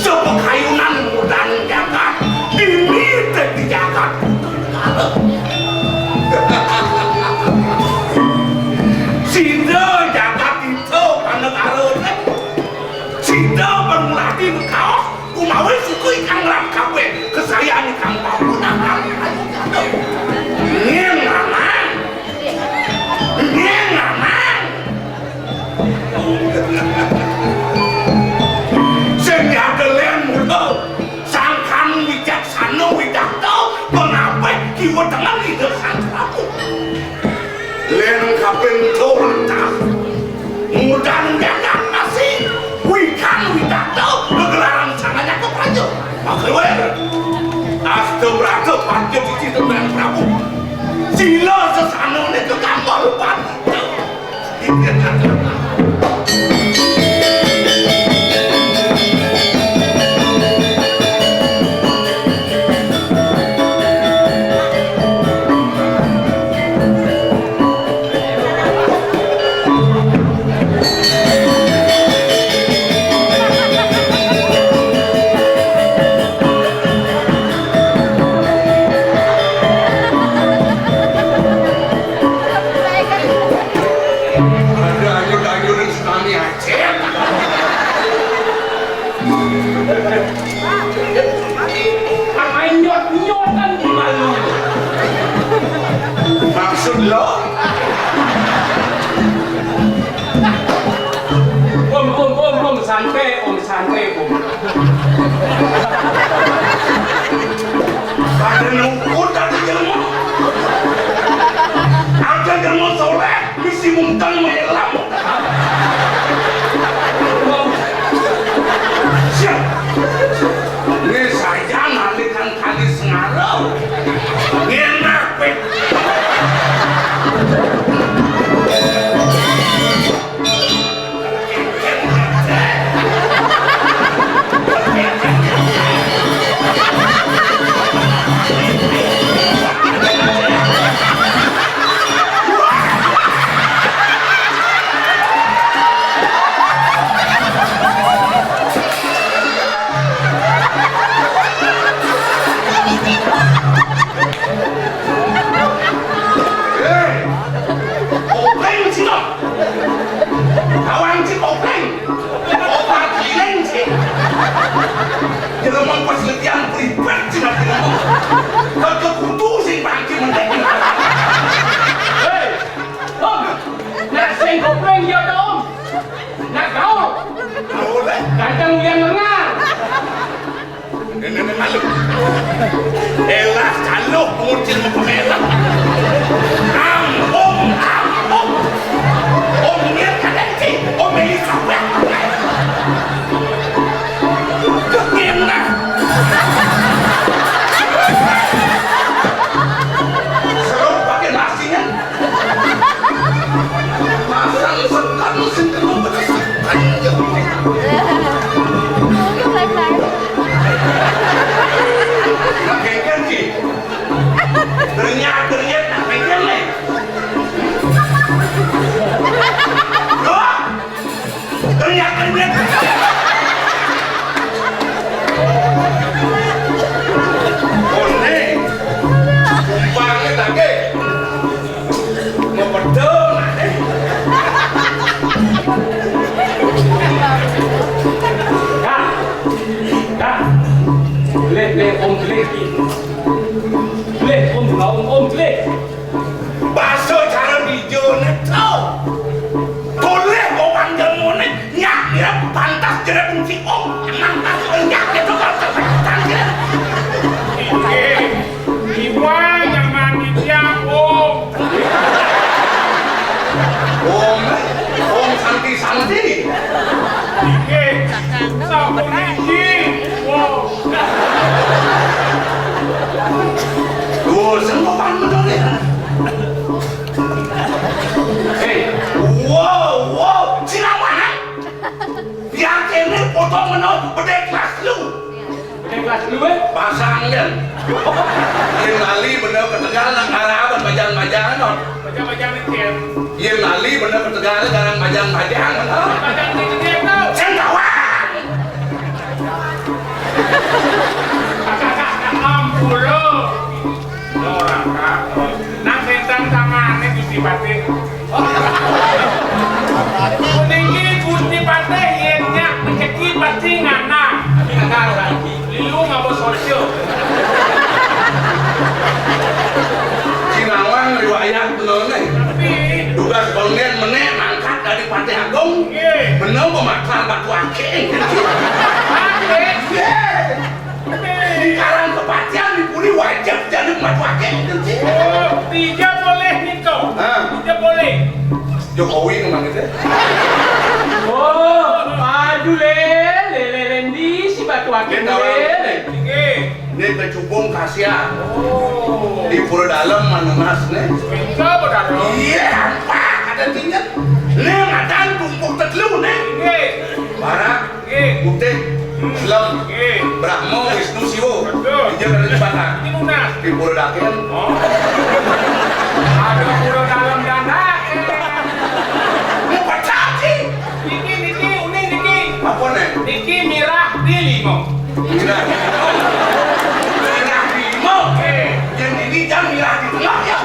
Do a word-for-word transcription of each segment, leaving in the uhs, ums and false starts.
Coba kayunan mudan jagat, dini téh di jagat. Sida jagat itu panegara téh. Sida bermulati kaos kumawi suku ikang lam kabéh kesayan ikang bangunan. Nggih, Mamang. Nggih, Mamang. Sing nyadé lén mula sangkan wicaksana widakta pangapéh kiwa tengen Ida Sang Prabu. Lén kaping tulantas mudan jagat masih wikan widakta gegelaran sanganya kepraja. Makruwir asta brata panca cici tembang Prabu. Sila sesanané kegambel pati. Ada anyur-anyuran tsunami Aceh. Main nyot-nyotan di malu. Maksud lo? Om, om, om, om, santai, om, santai, om. Ada nukut, ada jelema. Ada jelema soleh, bisi mungkang melam. Siap. Ini saya nalikan kali sengarau. Ngenak, pek. Kopling sira. Kawan si kopling. Opat giling si. Jelema pas letihan pripet sira jelema. Kagak kudu sing pangki mendek. Hei, Om, nak sing kopling ya ta, Om? Nak gaul. Gaul, eh? Ganteng uyan lengar. Ini, ini malu. Elah, caluh, pengucil muka merah. Ampun, ampun. Om Mir kadang cik, Om Elizabeth. Kena. Seru pakai nasinya. Masang sekat sing kena pecah. Nak kengken ki. Bernyat, bernyat, nak kengken ni. Doa. Teriak, teriak. Koné. Kumpangé lagi. Ngepedem. Dah. Dah. Leh, leh, om, leh. Leh, om, om, om, leh. Basa cara dijoné to. Tolih orang jemoné nyak mirip pantas jerep si om. Emang tas nyak itu pantas jerep. Inggih, iwa nyaman titiang, Om. Om, Om Santi Santi. Inggih, sampun niki, Om. Duh, sing kok pan bener ya? Hei, wow, wow, sing awanan. Biar kéné foto meno bedé kelas lu. Bedé kelas lu, eh? Pasang, Jan. Yén lali bener ketegal nang arah ban bajang-bajang, non. Bajang-bajang nih, Jan. Yén lali bener ketegal garang bajang-bajang, non. Bajang nih, Jan, tuh. Sing kawan. Ampura. Ora, Kak. Nang sentang tangane Gusti Patih. Puniki Gusti Patih yen nyak rejeki pasti nganang. Lilu ngapa sojo. Sinawang riwayat bener nih. Tapi tugas kongen menek mangkat dari Patih Agung. Nggih. Bener pemaksa batu akik. Akik? Nggih. Di karang kepatihan dipuni wajib jadi batu akik, gitu sih. Oh, tidak boleh nika. Hah? Tidak boleh. Jokowi ngomong gitu. Oh, aduh, le, le, le, le, ndi si batu akik, le, le. Nggih. Ini kecubung kasia. Oh. Di Pura Dalem manunas nih. Iya, apa? Ada tinggal. Nih, madan tumpuk tetelu nih. Nggih. Barak. Nggih. Putih, Islam, nggih. Brahma, Wisnu, Siwa. Betul. Injil dari Jepara. Ini lunas. Di Pura Dakin. Oh. Ada Pura Dalem dan Dakin. Mau pecah sih. Niki, niki, uni niki. Apa nih? Niki mirah di lima. Mirah di lima. Mirah di lima. Nggih. Yang ini jangan mirah di tengah ya.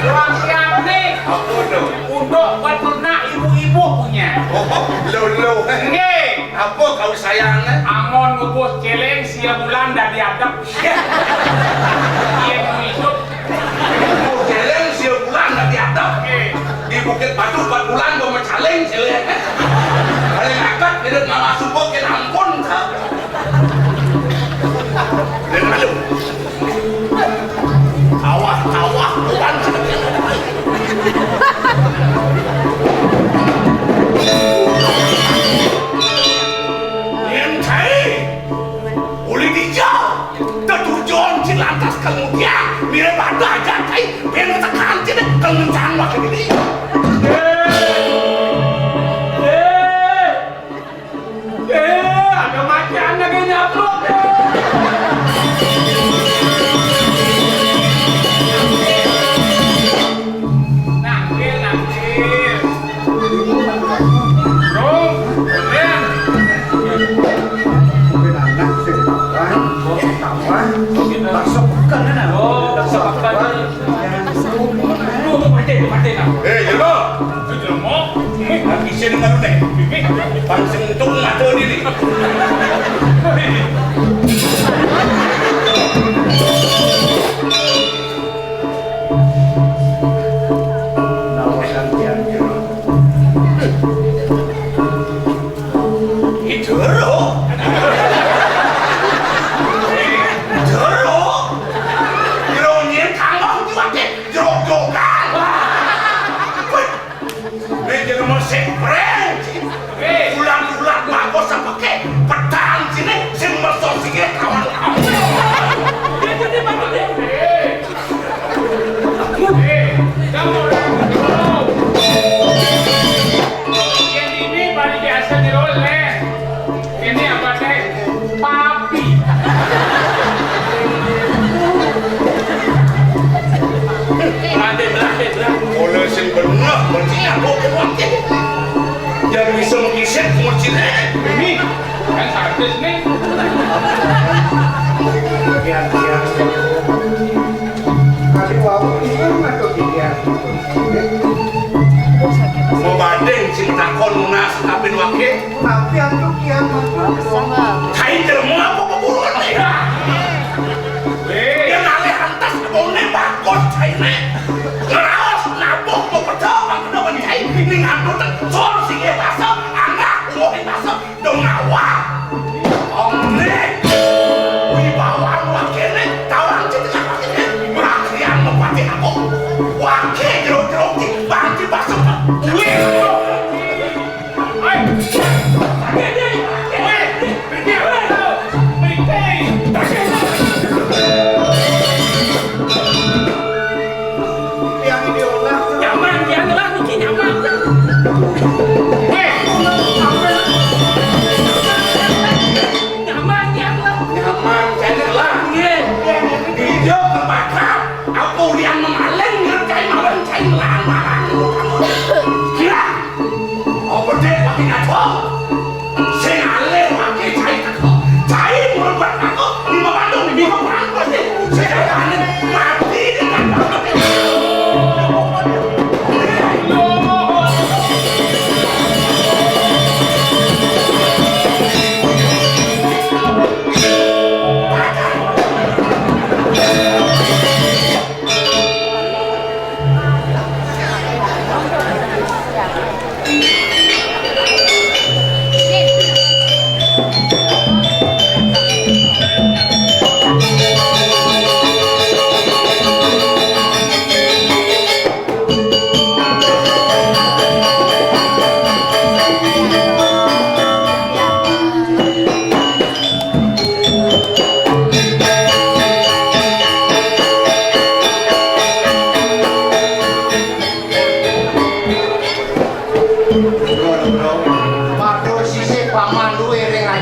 Ruang siap nih. Apa tuh? Untuk peternak ibu-ibu punya. Oh, lo, lo. Nggih. Apa kau sayang, eh? Amun ngubuh celeng sia bulan dah diadep. Iya, nguisup. Ngubuh celeng sia bulan dah diadep. Nggih. Di Bukit Batu empat bulan gua mecaling celeng. Paling akad tidak ngalah subuh ke ampun, tak? Lalu. Awah, awah, bukan. Yen cai, uli dija, tetujon ci lantas kemudian, mirip ada aja cai, ben tekan ci deh, kemencan wakil ini. Eh, eh. Eh, ada macan lagi nyaplok. Nangkil, nangkil. Bro, boleh. Anak sing tambah, tambah. Bakso pekan, kan? Oh, bakso pekan. Tuh, tuh, mati, tuh, mati, nah. Eh, jelema. Itu jelema. Lagi sini ngaru nih. Pancing untung mata diri. Nawasan tiang jelema. Jero. Jero. Jero nyen kanggo diwakil jero-jerogan. Wih, ini jelema sing breng. Bulan-bulan bagus sampe ke pedang sini sing meso sing kawan-kawan. Yen ini paling biasa nyeroleh. Ini apa teh? Papi. Melantik, melantik, melantik. Oleh sing bener, berarti aku kuat. Yang bisa mengisik, kuat sini. Ini kan artis nih. Biar, biar. Kasih wau ini atau dia? Mau banding sing takon nunas tapi wakil. Tapi antuk kian. Cai jelema apa keburuan nih? Dia ngalih lantas kebone bagus caine. Ngeraos nabuh mau pecah bang kena mencai. Ini ngandut sol sing basa anak umur basa. Dong awak. Omne. Wibawa wakene tawang cedek wakene. Rakyat mempati aku. Wake jero-jero di panti pasuk. Wih. Hei. Wih.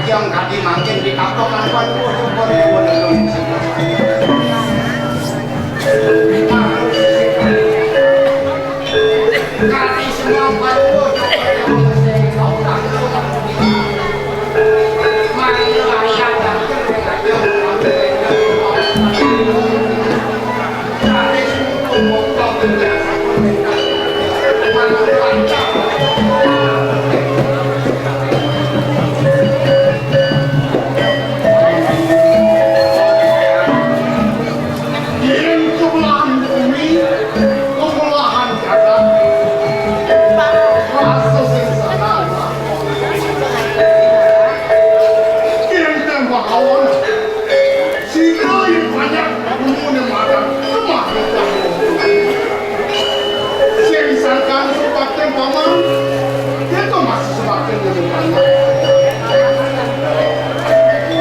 Yang tadi mangkin dikapok kan, waduh, syukur, syukur, syukur. Kali semua, waduh, syukur, syukur. Yen kebelahan bumi, kebelahan jagat, rasa sing senang. Yen tembang awan, sira yen banyak ngomongnya makan, lemah kita. Sing sangkan sepakin paman, kita masih semakin lebih banyak.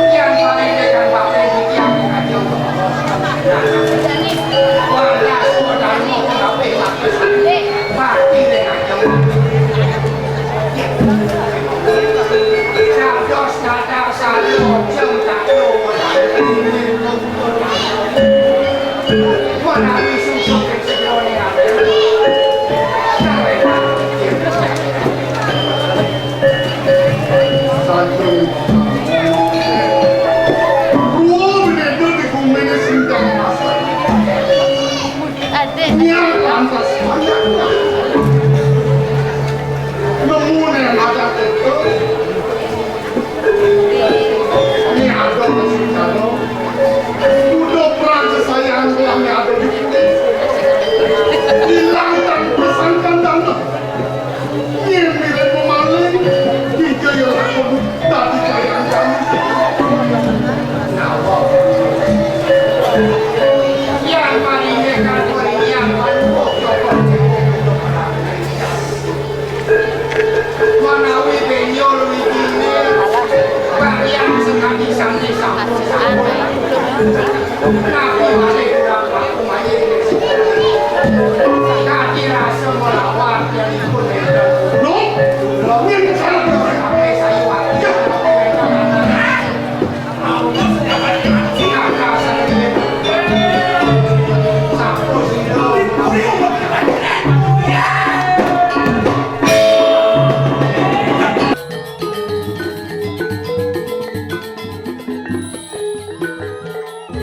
Yang paling dekat pakai yang aja. Warga sudah mau ngapain? Pati dengan jam. Dados dadak salah jam tak. Menawi susuk ing sedoyo. Saking Ruwa beda di gumine sing kang masak. Adik. Nyang lantas banyak. Nemune madak itu. Ini ada masih jalo. Udah perang sesayang telah ada di kita. Hilang tanpa sangkan tanah. Yen mirip pemaling, iki ya lakon dadi kayang kami. Yang paling nekat, yang paling pokok. Manawi benjol wijine, karyan sekadi sane sampun.